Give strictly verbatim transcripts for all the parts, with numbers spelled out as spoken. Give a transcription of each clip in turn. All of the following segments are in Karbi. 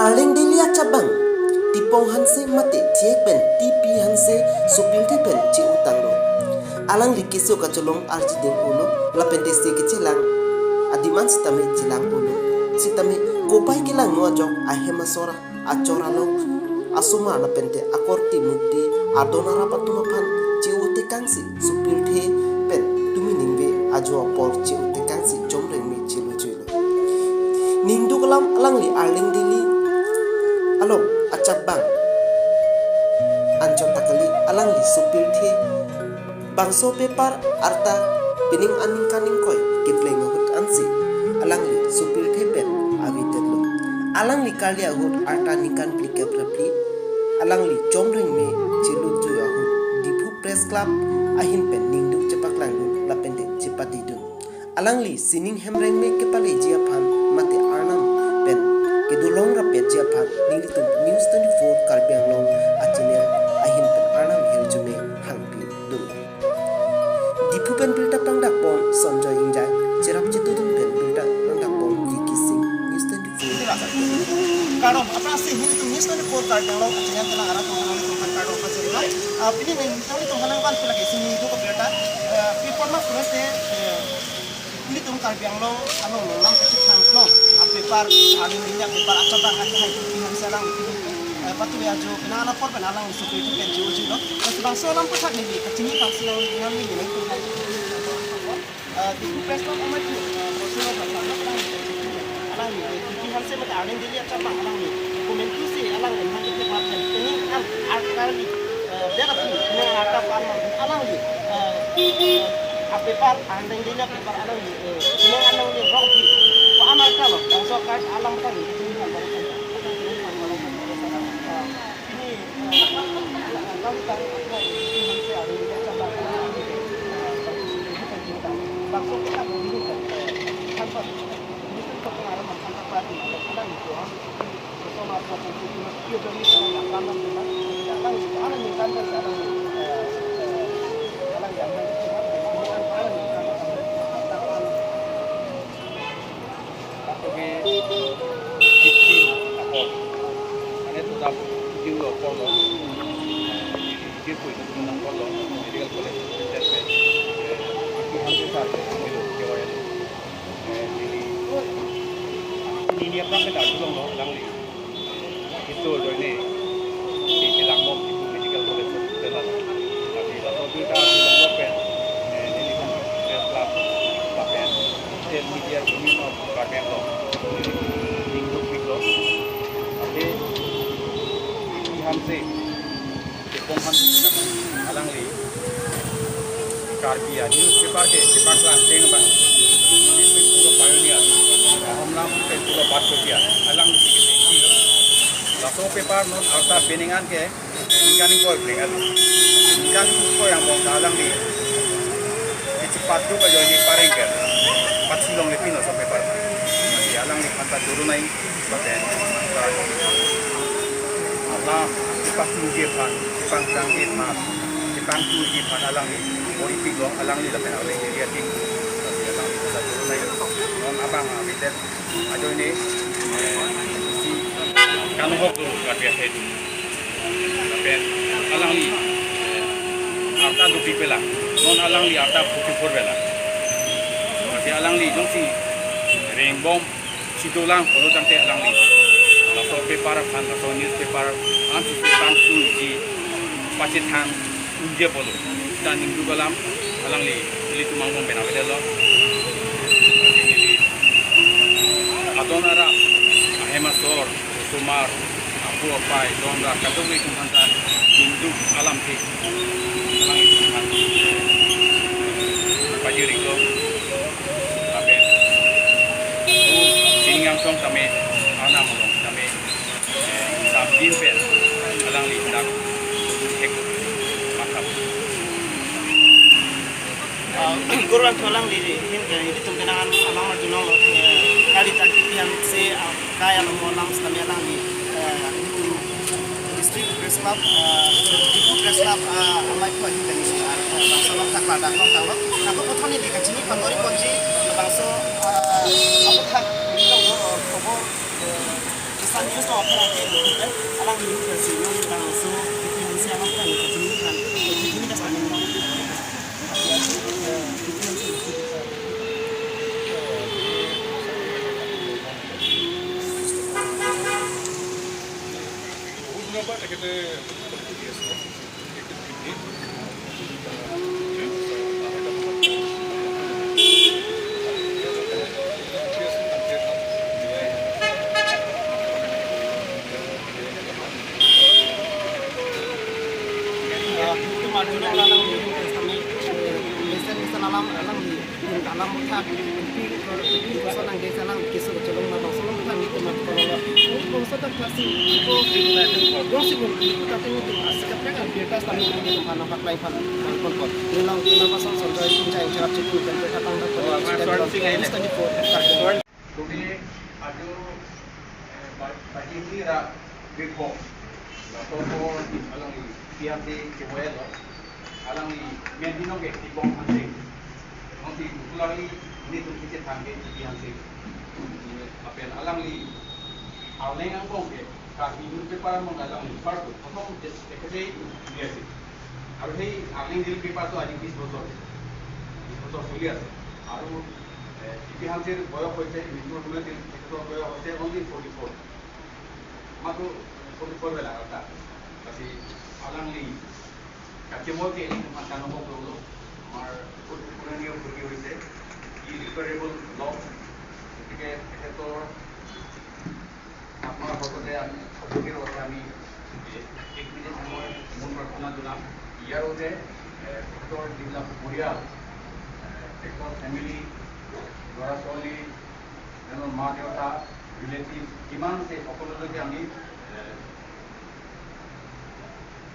Arleng Daily achapbang Tipong Hanse mate Thiek pen T P Hanse sopirthe pen che-otanglo. Alangli keso kacholong arjideng-olo, lapente se kechelang adim an sitame chelang-olo. Sitame kopai kelangno ajok ahem asor, achor along, asomar lapente akorte murti adon arap atum aphan che-otekangsi sopirthe pen tumi ningve ajo apor che-otekangsi chomrengme chelojuilo. Ningduk alam alangli Arleng Daily along achapbang anchot ta kali, alangli sopirthe bangso paper arta pining aningkan ingkoi kepleng ahut ansi alangli sopirthe pen avedetlo. Alangli kali ahut arta ningkan phlikep ra phli, alangli chomrengme chelojui ahut Diphu Press Club ahin pen ningduk chepaklangdun lapente chepadidun. Alangli sining hemrengme kepaleji aphan mate Arnam pen kedolong rapetji aphan nelitum News twenty-four Karbi Anglong a-channel ahin pen Arnam hirjume hangpidun. Diphu pen birta pangdakpon Sonjoy Ingjai, cherap chetudun pen birta pangdakpon Vicky Singh, News twenty-four. Kardom, aphrangsi nelitum News twenty-four Karbi Anglong a-channel kelang arat tong nangli tongkan kardom pajirlo. Ah, pini neli nangli tongkan nangvan pila ke sini do ko birta. Eh, paper ma kurang te, eh, nelitum Karbi Anglong along long nam kachethang long. A paper, Arleng Daily a paper achapbang akhai T P Hanse alang, eh, patu ya jo kena ala por pen alang sopirthe pen che-ojuilo. Terus bangso alam pathak neli kachini pangsi nang nangli nangli tongkan. Eh, Diphu Press Club amei tu, eh, personal personal alang, alang, eh, T P Hanse mate Arleng Daily achapbang alang ni. Komantusi alang ni mangke ke mate, ini kan arkarli, eh, dia tapi, ini arka pan alang ni, eh, eh, a paper, Arleng Daily a paper alang ni, eh, ini alang ni wrong di. Ko anak kalo, bangso akar alam tadi, ini kan baru kan. Ini, eh, alang tadi, ini Hanse Arleng Daily achapbang, eh, bangso kita begini kan, eh, tanpa Lake fifteen apor. Mane toda fifteen lo apor lo. Fifteen apor lo. Medical College. Fifteen apor lo. Eh, neli, neli aphrang ke dak dulong lo, alangli. Itu joine, si kelang bom, itu Medical College Hospital. Tapi laso birta dulong lo pen, eh, neli kan Press Club, lapen, social media, kami mau Karbi Anglong. Neli, minggu, minggu. Tapi, Hanse, Tipong Hanse alangli Karbi a-newspaper ke kepaklang ateng abang newspaper pulo pioneer, Ahomlam pen pulo bat kotia, alangli si kepisi lo. Laso paper non arta pining an ke ningkan ingkoi pleng alo. Ningkan ingkoi angbong ta alangli kachepatu ka joine pareng ke pachilongle pin laso paper. Lasi alangliphan ta choro nai. Lapen, ala, chepangthuji aphan, chepangtangji aphan, chepangthuji aphan alangli, bor-ipik long alangli lapen alangli area team. Lapen alangli pada turun naik. Non abang, ah, bidet, ajoine, eh, si kanhok tu, Karbi akhei tu. Lapen, alangli, eh, arta dopik pelang. Non alangli arta phuti phur pelang. Lapen alangli, jongsi, rengbom, si dolang pulo tangte alangli laso paper aphan, laso newspaper an si pangthuji pachethang unji apotlo. Ta ningduk alam alangli ilitum angbong pen avedetlo. Adon arap, ahem asor, osomar, apo apai, don ra, kadokave atum aphanta ningduk alam ke alanglitum aphan pajir-iklo. Lapen, o, sining angsong tame, Arnam along tame, eh, dam din pen, alangli dak hek mathap. Ah, kurvangthu alangli, hin ke, ilitum penang an, alam arjulong lo, eh, kali ta T P Hanse, ah, kai alam mo alam sitame alangli, eh, ilitum District Press Club, ah, Diphu Press Club, ah, amei ko ahin kani, ah, bangso alam thak ladak long tanglo. Nangkok puthot neli kachini pangori ponji, bangso, ah, aputhak, neli long, ah, khobor, eh, বহুত দিনৰ পৰা তেখেতে কৰি আছে। Tumi ajo, eh, ba-, bagi ini ra bikho. Lato ko alangli P M C ke welo. Alangli main dino ke tipong hansing. Nanti tulangli ini tu kita tangke P M C. Apen alangli Arleng angbong ke, ka newspaper angbong alangli first, prothom je, ekede dia si. Aru hei Arleng daily paper to aji bis bosor, bis bosor choli ase. Aru, eh, P P Hanse'r boyos hoise, mrityur homoy te, tekhor boyos hoise only forty four. Matro forty four bela kata. Basi alangli kachimor ke ini teman kan hok lo, আমাৰ বহুত পুৰণীয়া ক্ষতি হৈছে, ইৰিপেয়াৰেবল লছ। গতিকে তেখেতৰ আত্মাৰ সদতে আমি, সদগতিৰ অৰ্থে আমি এক মিনিট সময় মৌন প্ৰাৰ্থনা জনাম। ইয়াৰ লগতে, এ, তেখেতৰ যিবিলাক পৰিয়াল, এ, তেখেতৰ ফেমিলি, ল'ৰা ছোৱালী, তেওঁৰ মা দেউতা, ৰিলেটিভ, কিমান আছে সকলোলৈকে আমি, এ,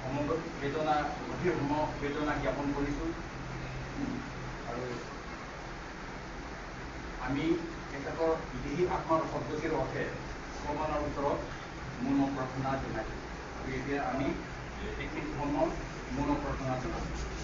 সমবেদনা, গভীৰ সমবেদনা জ্ঞাপন কৰিছোঁ। আৰু আমি তেখেতৰ বিদেহী আত্মাৰ সদগতিৰ অৰ্থে ভগৱানৰ ওচৰত মৌন প্ৰাৰ্থনা জনাইছোঁ। আৰু এতিয়া আমি এক মিনিট সময় মৌন প্ৰাৰ্থনা জনাইছোঁ।